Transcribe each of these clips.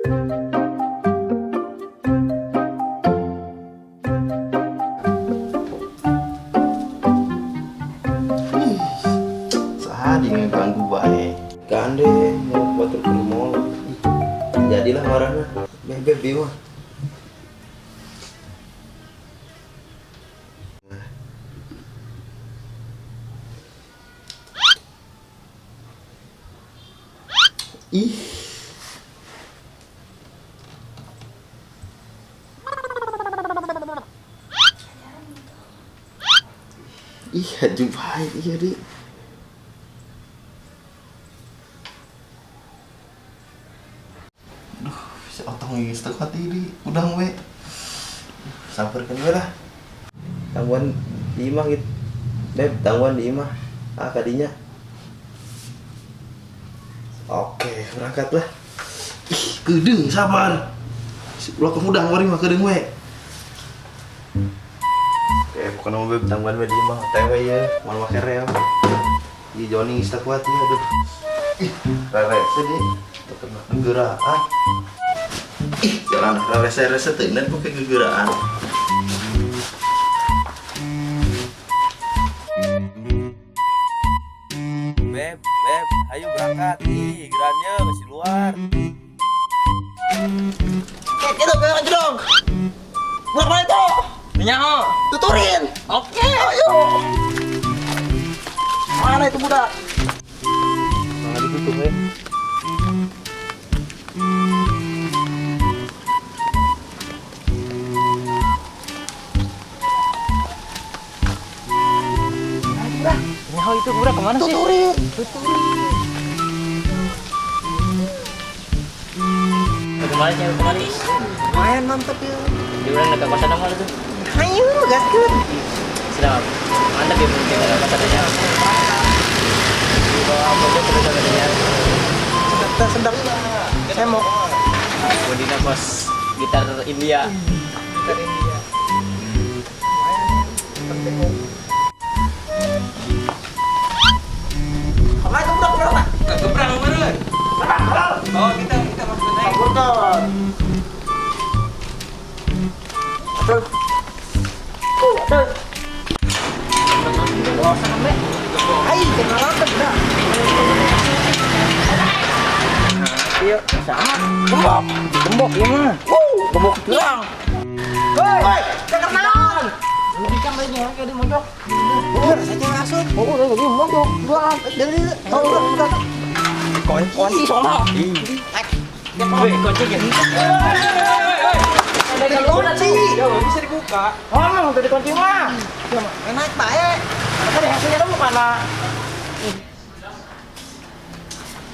Sehari ngeganggu bae. Gande mau batur ke mall. Jadilah marahna. Bebek mah. Ih. Ih, haju bae ieu di. Duh, si otong geus teu kuat di udang we. Samperkeun we lah. Tangguhan di imah gitu. Beb, tangguhan di imah. Ah, kadinya. Oke, berangkatlah. Ih, kedeung sabar. Ulah kehudang mari mah kedeung we. Oke, pokoknya mau beb tangguhan we di imah teh we ieu, moal make rel. Ih, Joni geus teu kuat ieu, aduh. Ih, rarese di. Teu kena gegeraan. Ih, jalan rarese-rese teu enak pake gegeraan. Beb, beb, ayo berangkat. Ih, gerannya masih luar. Itu pegang dong. Budak mana itu? Nyaho. Tuturin. Oke. Ayo. Mana itu budak? Mana ditutup ya? Nyaho itu budak kemana sih? Tuturin. Tuturin. Kemarin cewek kemarin. Lumayan mantep ya. Di orang dekat kosan apa itu? Ayo, gaskeun. Sudah mantap ya mungkin dekat kosannya. Di bawah pojok udah katanya. Sedap, sedap. Saya mau. Bodina kos gitar India. Gitar India. Lumayan. Penting. Apa itu budak berapa? Kegebrang kemarin. Oh, kita masuk naik. Betul. Betul. Betul. Ayo, kenalan dah. Iya, sama. Gembok. Gembok ieu mah. Gembok curang. Hei, kenalan. Lu ikan bae nya kayak di mojok. Bener, saya cewek asup. Oh, udah di mojok. Dua, dari oh, udah. Kunci sono. Woi, kunci ya. Dari kunci. Ya, bisa dibuka. Oh, dari kunci mah. Enak bae. Kan hasilnya tuh bukan lah.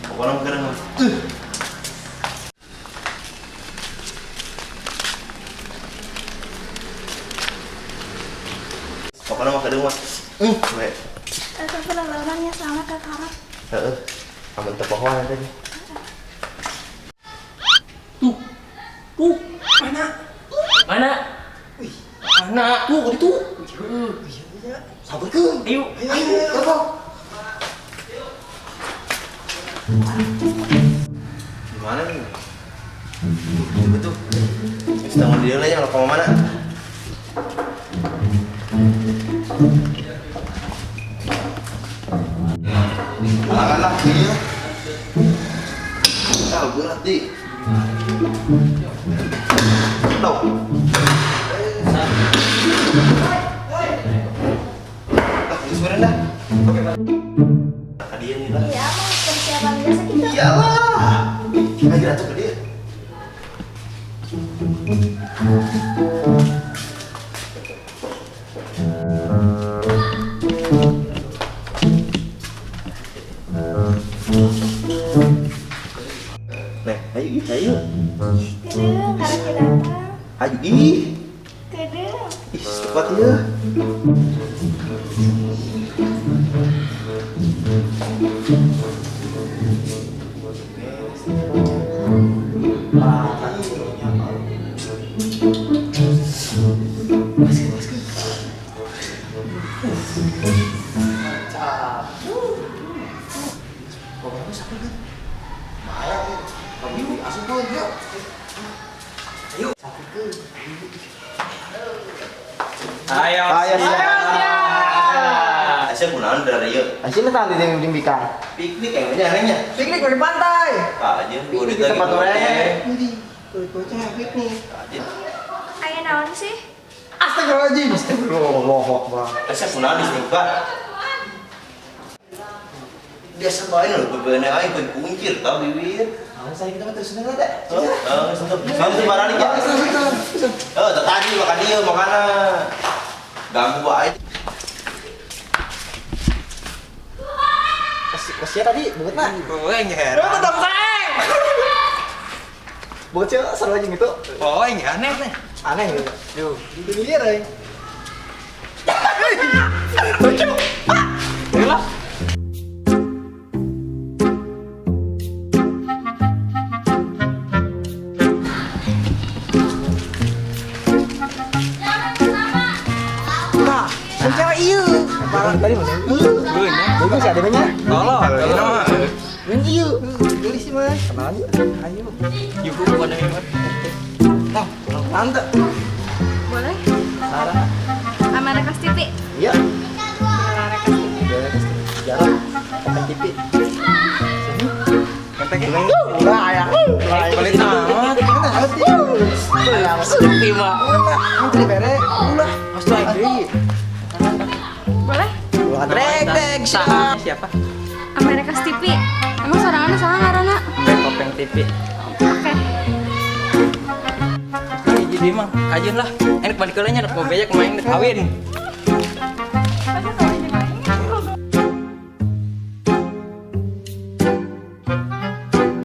Pokoknya mah kedeung. Pokoknya mah kedeung mah. We. Tapi orangnya sama ke karab. Heeh. Amun teu poho nanti. Tuh. Tuh. Mana? Mana? Wih, mana? Tuh, itu. Iya, sabarkeun. Ayo. Ayo, ayo. Gimana nih? Tuh, betul. Wis tangan dia lah yang lo mana? Alangan lah, iya. Ah, berat di. Tuh. Ah, geus meureun dah. Oke, Pak. Ka dieu nih lah. Iya, mau persiapan biasa gitu. Iyalah. Ayo atuh ka dieu. Nih, ayo ih, ayo. Kedeung, karena kita datang. Ayo ih. Kedeung. Ih, tepat ya. Ayo. Ayo siap. Asya kunaon dari ieu? Asya tadi yang penting bikang. Piknik kayaknya anehnya. Piknik di pantai. Aja Piknik di tempat orang. Piknik. Aya naon sih? Astagfirullahaladzim. Astagfirullah Akbar. Asya kunaon di sini, Pak? Biasa bae lho bebene aing kowe kuncir tau bibir. Ah, saya kita mah terus dengar deh. Heeh, sama barang ya. Oh, tadi makan dia makana. Ganggu wae. Kasih tadi buat nak. Gue yang heran. Lu tetap sayang. Bocil seru aja gitu. Oh, yang aneh nih. Aneh gitu. Duh. Itu dia, Ray. Lucu. Lah. Nah, cewek ieu. Tadi mana? Gue nya. Bagus ya adanya. Tolong. Ini mah. Yang ieu. Gelis sih, Mas. Kenalan yuk. Ayo. Yuk bukan dari mana. Nah, tante. Boleh? Sarah. Sama Rekas TV. Iya. Rekas TV. Jarang. Pakai TV. Sini. Ketek. Ulah ya. Pelit amat. Sepi mah. Menteri bere. Ulah. Astaga. Boleh? Ulah trek trek. Siapa? Sama Rekas TV. Emang soranganna saha ngaranna? Kopeng TV. Oke. Jadi mah kajun lah. Enak balik ke nya rek bejek main rek kawin. Masa